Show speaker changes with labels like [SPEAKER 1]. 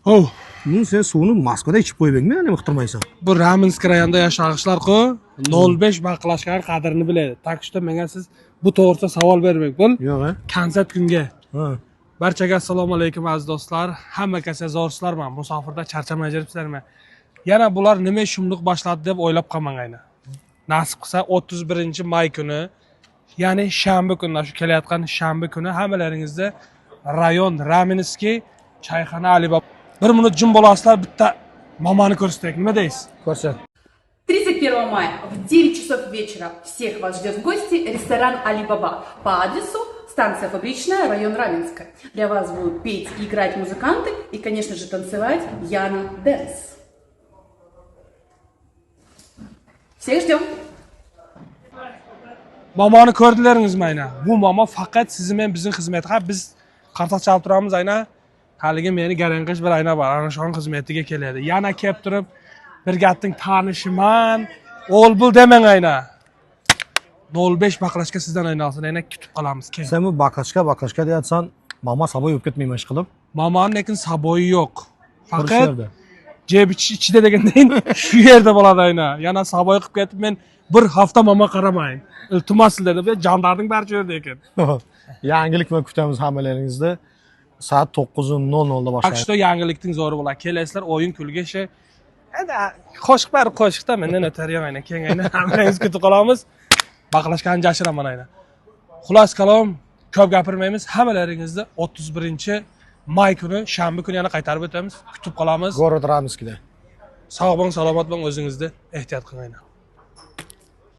[SPEAKER 1] Oh,
[SPEAKER 2] Bunu sen suvunu Moskvada ichib qo'yibingmi? Nima qiltirmaysan?
[SPEAKER 1] Bu Ramensk rayonida yashag'ishlar-ku 0.5 baqlashgan qadrini biladi. Так что menga siz bu to'g'risida savol bermang. Bo'l.
[SPEAKER 2] Yo'q, a?
[SPEAKER 1] Konsert kunga.
[SPEAKER 2] Ha.
[SPEAKER 1] Barchaga assalomu alaykum aziz do'stlar. Hamma kasa zorsizlarmi? Musofirda charchamay yuribsizlarmi? Yana bular nima shumliq boshladi deb o'ylab qolmang ayni. Nasib qilsa 31-may kuni, ya'ni shanba kuni, shu kelayotgan shanba kuni hammalaringizni rayon Ramenskiy choyxona Alibaba. Bir minut jim bo'lasizlar, bitta momoni ko'rsataylik. Nima deysiz?
[SPEAKER 2] Ko'rsat.
[SPEAKER 3] 31 мая в 9 часов вечера всех вас ждет в гости ресторан «Алибаба» по адресу станция Фабричная, район Раменская. Для вас будут петь и играть музыканты и, конечно же, танцевать Яна Дэнс. Всех ждем!
[SPEAKER 1] Momoni ko'rdilaringizmi ayna? Bu momo faqat sizni men bizning xizmat. Ha, biz qartoq chalib turamiz ayna. Haligi meni garanqish bir ayna bor. Ana shuni xizmatiga keladi. Yana kelib turib bir gapning tanishiman. O'l bul demang ayna. 0.5 baqlashga sizdan ayna olsin. Ayna kutib qolamiz keyin.
[SPEAKER 2] Sen bu baklashka baklashka deyapsan, mama saboy bo'lib ketmayman ish qilib.
[SPEAKER 1] Momoni lekin saboyi yo'q.
[SPEAKER 2] Shu
[SPEAKER 1] Faqat
[SPEAKER 2] yerda.
[SPEAKER 1] Jeb ichida degandayin shu yerda bo'ladi ayna. Yana saboy qilib ketib men bir hafta momo qaramayin. Iltimos sizlardan, jondarning bari shu yerda ekan.
[SPEAKER 2] Yangilik bilan kutamiz hammalaringizni. Soat 9:00 da boshlaydi.
[SPEAKER 1] Так что yangilikning zo'ri bo'ladi. Kelasizlar o'yin kulgi ishi. Endi qo'shiq bari qo'shiqda mendan o'tar yo'q ayna. Keyin ayna hammamiz kutib qolamiz. Baqlashganni jashiraman ayna. Xulos kalom, ko'p gapirmaymiz. Hammalaringizni 31-may kuni, shanba kuni yana qaytarib o'tamiz. Kutib qolamiz.
[SPEAKER 2] Город Раменскийda.
[SPEAKER 1] Sog' bo'ling, salomat bo'ling, o'zingizni ehtiyot qiling ayna.